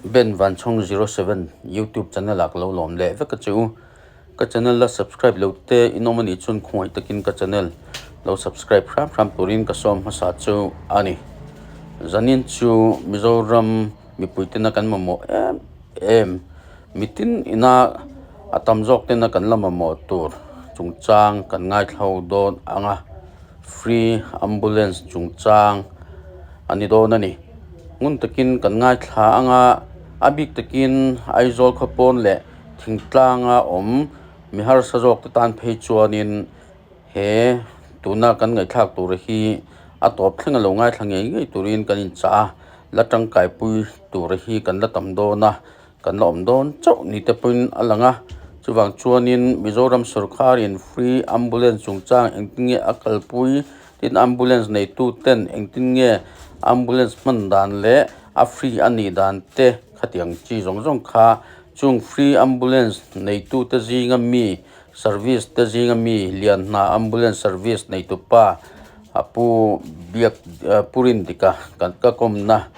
Ben Vanchhawng 07 YouTube channel ah ka lo lawm leh vek a che u. Ka channel la subscribe lo te in awm a nih chuan khawngaih takin ka channel lo subscribe hram hram turin ka sawm hmasa chu a ni. Zanin chu Mizoram mipui tena kan mamawh em em mitin ina a tam zawk tena kan la mamawh tur chungchang kan ngaithla dawn ang a, free ambulance chungchang a ni dawn a ni. Ngun takin kan ngaithla ang a, a bik takin Aizawl khawpawn leh thingtlanga awm mi harsa zawk te tan phei chuanin he tuna kan ngaihthlak tur hi a tawp thleng a lo ngaithla ngei ngei turin kan inchah a, la tangkaipui tur hi kan la tam dawn a, kan la awm dawn chauh ni te pawhin a lang a, chuvang chuanin Mizoram sawrkharin free ambulance chungchang engtin nge a kalpui tin ambulance neitu ten engtin nge ambulance hman dan leh a free a nih dan te khatiang chi zawng zawng kha chung free ambulance neitu te zinga mi service te zinga mi lian hna ambulance service neitu pa a pu biak pu Rindika kan ka kawmna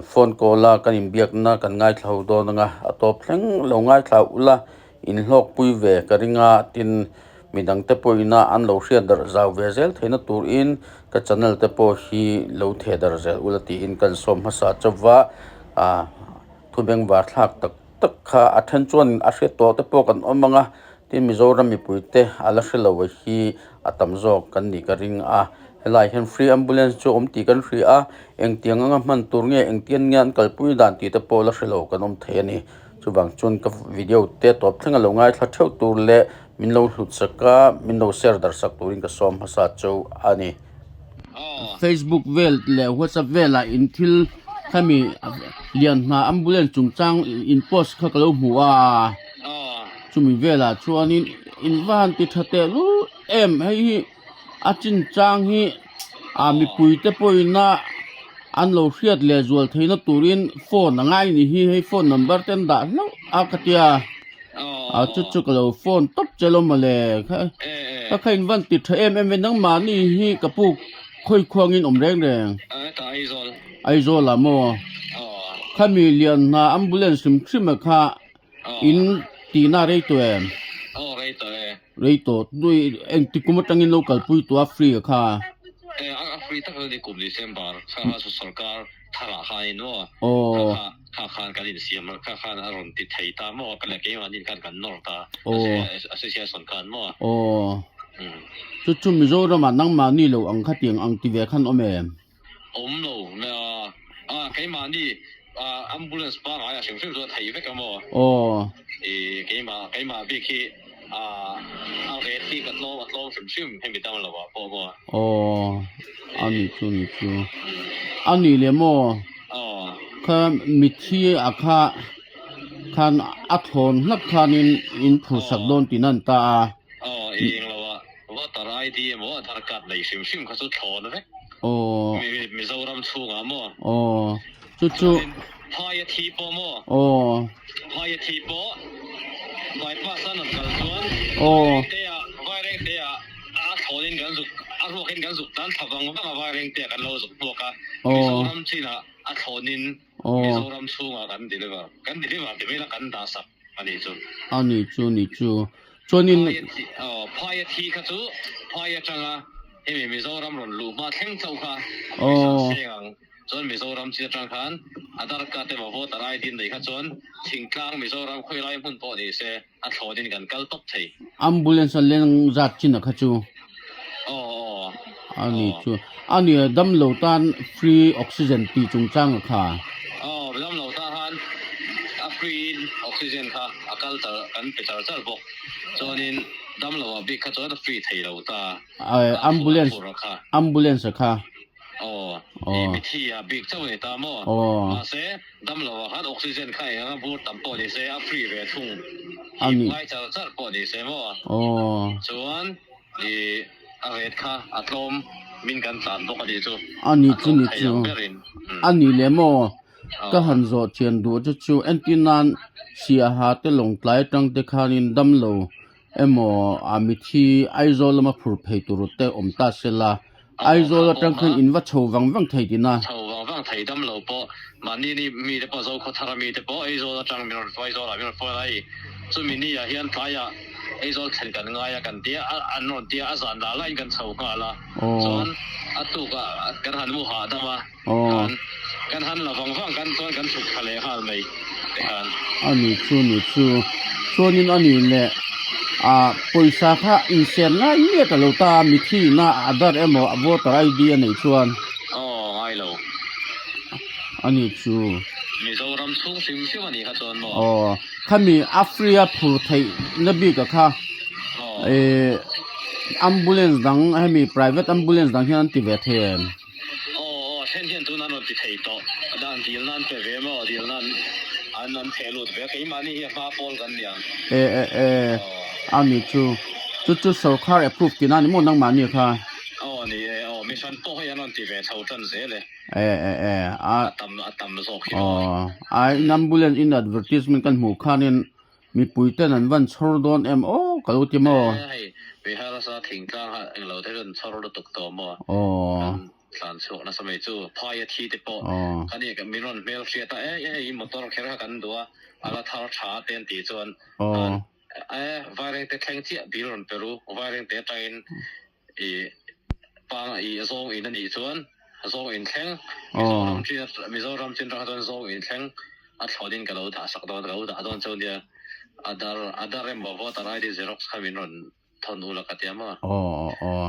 phone call a kan inbiakna kan ngaithla ho dawn anga a tawp thleng lo ngaithla ula inhlawkpui ve ka ring a tin midang te pawhin a an lo hriat darh zau ve zel theihna turin ka channel te pawh hi lo theh darh zel ula tiin kan sawm hmasa chauh a thu bengvar thlak tak tak kha a then chuan a hriat tawh te pawh kan awm ang a tin Mizoram mipui te a la hre lo hi a tam zawk kan nih ka ring a helai hian free ambulance chu awm tih kan hria a engtiang anga hman tur nge engtian nge an kalpui dan tih te pawh la hre lo kan awm thei a ni chuvang chuan ka video te tawp thleng a lo ngaithla theuh tur leh min lo hlut sak a min lo share darh sak turin ka sawm hmasa chauh a ni. Facebook vel leh WhatsApp velah in thil khami lian hna ambulance chungchang in post kha ka lo hmu a chumi velah chuanin in va han ti tha teh lul em hei hi a chinchang hi ah mipui te pawhin a an lo hriat leh zual theihna turin phone a ngai ni hi hei phone number te an dah hlauh a ka tia. A chu chu ka lo phone tawp che lo mawle kha ka kha in van ti tha em em ve nangmahni hi ka pu khawi khuangin awm reng reng Aizawl ah maw khami lian hna ambulance hrim hrim ah kha in tihna rei tawh em rei tawh engti kum atangin lo kalpui tawh a free ah kha. Thar ah khan in maw kha khan kan insiam kha khan a rawn ti thei ta maw ka leh keimahni khan kan nawr ta association khan maw. Aw chu chu Mizoram ah nangmahni lo ang khatiang ang ti ve khan awm em? Awm lo a keimahni ambulance pangai ah hrim hrim chu a thei vek a maw. Aw. I keimah keimah bik hi a a rate hi ka tlawm a tlawm hrim hrim hemi dam lo ah pawh maw. Aw a nih chu nih chu a nih leh maw kha mithi a kha khan a thlawn hlak khanin in phur sak dawn tih nan ta a. Aw i eng lo ah voter ID emaw aadhar card nei hrim hrim kha chu thlawn vek. Aw. Mizoram chhungah maw. Aw chu chu. Phai a thi pawh maw? Aw. Phai a thi pawh bypass a rawn kal chuan Aw. Vairengte-ah Vairengte-ah a thlawnin kan zuk a ruakin kan zuk tan thla vang vang a Vairengte-ah kan lo zuk hmuak a. Aw. Mizoram chinah a thlawnin Aw. Mizoram chhungah kan deliver kan deliver ti mai la kan dah sak a nih chu. A nih chu nih chu. Chuanin. Phai a thi aw phai a thi kha chu phai atanga hemi Mizoram rawn luh hma thleng chauh kha Aw. mi seng ang. Chuan Mizoram chi atang khan Aadhar card emaw voter ID an neih kha chuan thingtlang Mizoram khawi lai hmun pawh ni se a thlawnin kan kal tawp thei. Ambulance a leng zat chin a kha chu. Aw aw. A ni chu. A ni damlo tan free oxygen tih chungchang a kha. Aw damlo tan khan a free in oxygen kha a kal char kan pe char char bawk. Chuanin damlo ah bik kha chuan a free thei lo ta. Ambulance ambulance a kha. Aw, i mithi ah bik chauh nei ta maw? Mahse, damlo ah khan oxygen kha eng anga bur tam pawh ni se a free ve thung. Hip ngai char char pawh ni se maw? Chuan i a rate kha a tlawm min kan tlan bawk a nih chu. A nih chu ni chu. A nih leh maw? Ka han zawh chian duh che chu entir nan Siaha te Lawngtlai atang te khanin damlo emaw a mithi Aizawl lama phur phei tur te awm ta se la. Aizawl atang khan in va chho vang vang thei tina. Chho vang vang thei dam lo pawh mahni ni mi te pawh Zokhawthar a mi te pawh Aizawl atang min rawn hruai Aizawlah min rawn hruai lai. Chumi ni ah hian tlaiah Aizawl thlen kan ngai a kan tia an rawn tia a zan lah lahin kan chho nghal a. Chuan a tukah kan han mu hahdam a khan kan han la vang vang kan chuan kan chhuk thla leh nghal mai te khan. A ni chu ni chu chuanin a ni leh a pawisa kha insen ngai nge ta lo ta mithi ina Aadhaar emaw voter ID a neih chuan. Aw ngai lo. A ni chu. Mizoram chhung hrim hrim a nih kha chuan maw. Aw khami a free a phur theih na bik a kha. Eh ambulance dang hemi private ambulance dang hian an ti ve thei em? Aw aw then hian tun an rawn ti thei tawh dan dil nan pe ve maw dil nan an an theh lut ve a keimahni hi a hma pawl kan nia. E e e a ni chu chu chu sorkar approve tihna ni maw nangmahni kha? Aw ni e aw mihran pawh hei an rawn ti ve chho tan zel e. E e e a A tam a tam zawk hi maw? Aw a in ambulance in advertisement kan hmuh khanin Mipui ten an van chhawr dawn em aw ka lo ti maw? E hei Viharasa thingtlang ah englo te rawn chhawr lutuk tawh maw? Aw. Kan tlan chhuak nasa mai chu phai a thi te pawh kan ih min rawn hmel hriat a e hei motor kher kha kan duh a a la thar tha te an tih chuan Aw. E vairengte thleng chiah bil rawn pe ru vairengte atangin I pang i zawng in a nih chuan zawng in thleng Mizoram chin Mizoram chin atang chuan zawng in thleng a thlawn in ka lo dah sak dawn ka lo dah dawn chu nia Aadhaar Aadhaar emaw voter ID xerox kha min rawn thawn ula ka ti a maw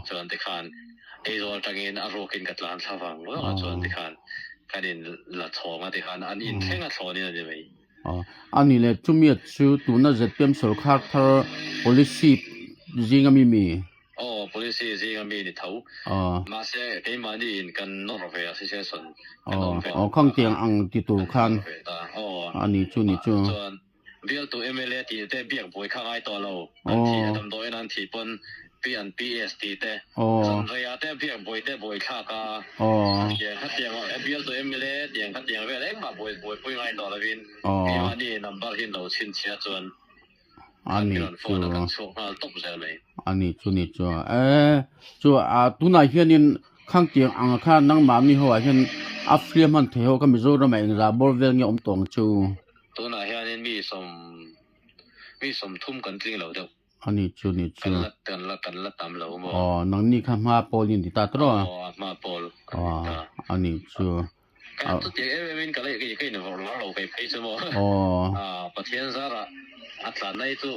chuan tikhan Aizawl atangin a ruak in ka tlan thla vang vang a chuan tikhan kan in la chhawng a tikhan an in thleng a thlawn in a ni mai. A ni le, chumi chu tuna zpm sorkar thar policy zinga mi mi? Aw, policy zinga mi ni tho. Mahse, keimahni in kan nawr ve association kan awm ve. Aw, khang tiang ang ti tur khan. A ni chu ni chu. Chuan bialtu mla tih te biak buai kha ngai tawh lo. An thih a damdawiin an thih pawn Pi an PS tih te, zanreia te biak buai te buai thlak a, tiang kha tiang bialtu mla tiang kha tiang vel engmah buai buaipui ngai tawh lovin keimahni number hi lo chhinchhiah chuan kan mi rawn phone a kan chhuak nghal tawp zel mai. A ni chu ni chu e chu a tunah hianin khang tiang ang kha nangmahni ho ah hian a free a hman thei ho kha Mizoram ah engzah bawr vel nge awm tawh ang chu. Tunah hianin mi sawm mi 30 kan tling lo deuh. A ni chu ni chu. Kan la kan la kan la tam lo maw? Aw nangni kha hma pawl in ti ta tawh a. Aw hma pawl kan ni ta. A ni chu. Kan chutiang em em in ka lei ka in vawrh lar lo kei phei chu maw? Aw. A Pathian zarah a tlan na hi chu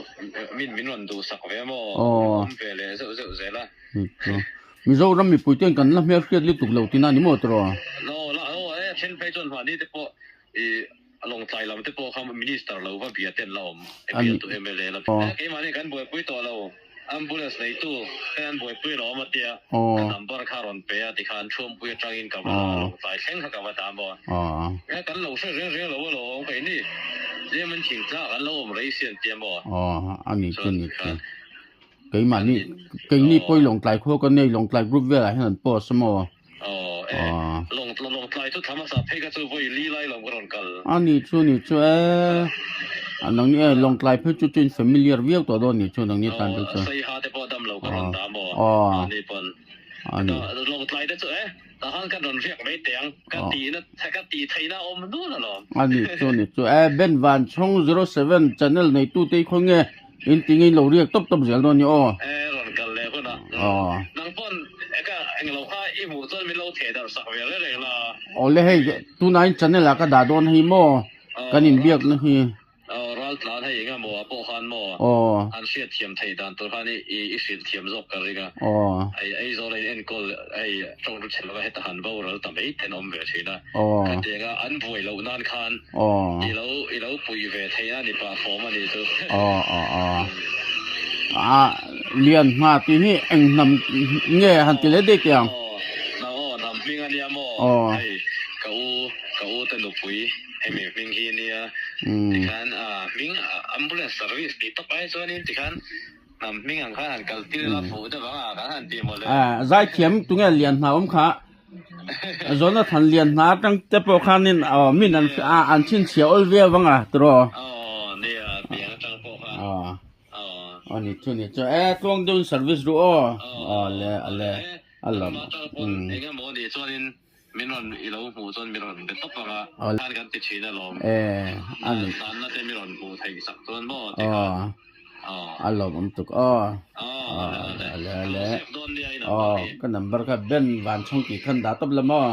min min rawn duhsak ve maw? Aw. Awm ve leh zeuh zeuh zel a. Ni chu. Mizoram mipui ten kan la hmelhriat lutuk lo tina ni maw tawh? No la aw e then phei chuan mahni te pawh i Lawngtlai lam te pawh kha Minister lo va bia ten la awm e bialtu mla la bia keimahni kan buaipui tawh lo ambulance neitu ten an buaipui lo awm a tia ka number kha rawn pe a tikhan Thuampui atangin ka va la Lawngtlai thleng kha ka va dah maw e kan lo hre reng reng lo a lo awm keini tlem an thingtlang kan lo awm rei si an tia maw chuan tikhan keimahni keini pawh i Lawngtlai khua ka nei Lawngtlai group velah hian an post a maw. Aw e, lawng lawngtlai chu thlam hmasa phei kha chu vawi li lai lo ka rawn kal. A ni chu ni chu e, a nang ni e lawngtlai phei chu chu in familiar viau tawh dawn ni chu nang ni tan phei chu. Aw Saiha te pawh dam lo ka rawn dah maw a ni pawn. A ni. Lawngtlai te chu e, tah khan kan rawn riak mai teh ang ka tihna ka tih theihna a awm dun alawm. A ni chu ni chu e, Ben Vanchhawng 07 channel neitu te hi khaw nge In ti ngei lo riak tawp tawp zel dawn ni aw. E rawn kal leh hun a. Aw. Nang pawn eka englo kha i hmuh chuan min lo theh darh sak ve reng reng la. Aw le hei tunah in channel ah ka dah dawn hei maw kan inbiak na hi. Aw ral tlan hei enga maw ah pawh khan maw Aw. an hriat thiam theih dan tur khan i i hrilh thiam zawk ka ring a. Aw. Hei Aizawl a in enkawl hei tawng ru chhe lova heta han boral ta mai ten awm ve thin a. Aw. Khatianga an buai loh nan khan Aw. I lo i lo pui ve theih a ni pah fawm a nih chu. Aw aw aw. A lian hma tih hi eng hnam nge han ti leh daih teh ang. Aw na aw hnam hming a nia maw. Aw. Hei ka u ka u te nupui hemi hming hi nia tikhan a hming ambulance service tih tawp ai chuanin tikhan hnam hming ang khan han kal tir ila fuh deuh ang a kan han ti mawle. A zaithiam tunge lian hna awm kha. Jonathan lian hna atang te pawh khanin aw min an an chhinchhiah awl viau ang a tiraw. Aw nia piang atang pawh kha. Aw Aw. Aw ni chu ni chu e tluang deuhin service ru aw. Aw le a le. A lam. Nangmah tal pawn eng emaw nih chuanin min rawn i lo hmuh chuan min rawn be tawp ang a, khan kan ti thin alawm. E, a ni. Tanna te min rawn hmuh theih sak chuan maw ti khan. Aw, a lawmawm tuk aw. Aw, Ale ale. Save dawn nia i number Aw, hi. ka number kha Ben Vanchhawng tih khan dah tawp la maw?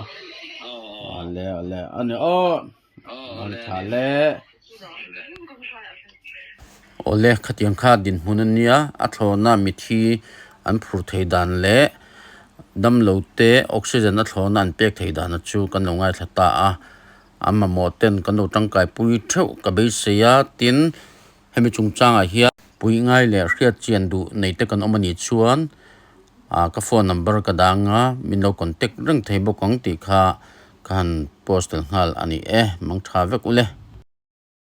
Aw. Ale ale a ni aw. Aw, ale Tha a ni. le. Awle, khatiang kha dinhmun a nia, a thlawna mithi an phur thei dan leh damlo te oxygen a thlawna an pek thei dana chu kan lo ngaithla ta a, an mamawh ten kan lo tangkai pui theuh ka beisei a, tin hemi chungchangah hian pui ngai leh hriat chian duh nei te kan awm a nih chuan ah ka phone number ka dang a, min lo contact reng thei bawk ang tih kha ka han post tel nghal a ni e, mangtha vek ule.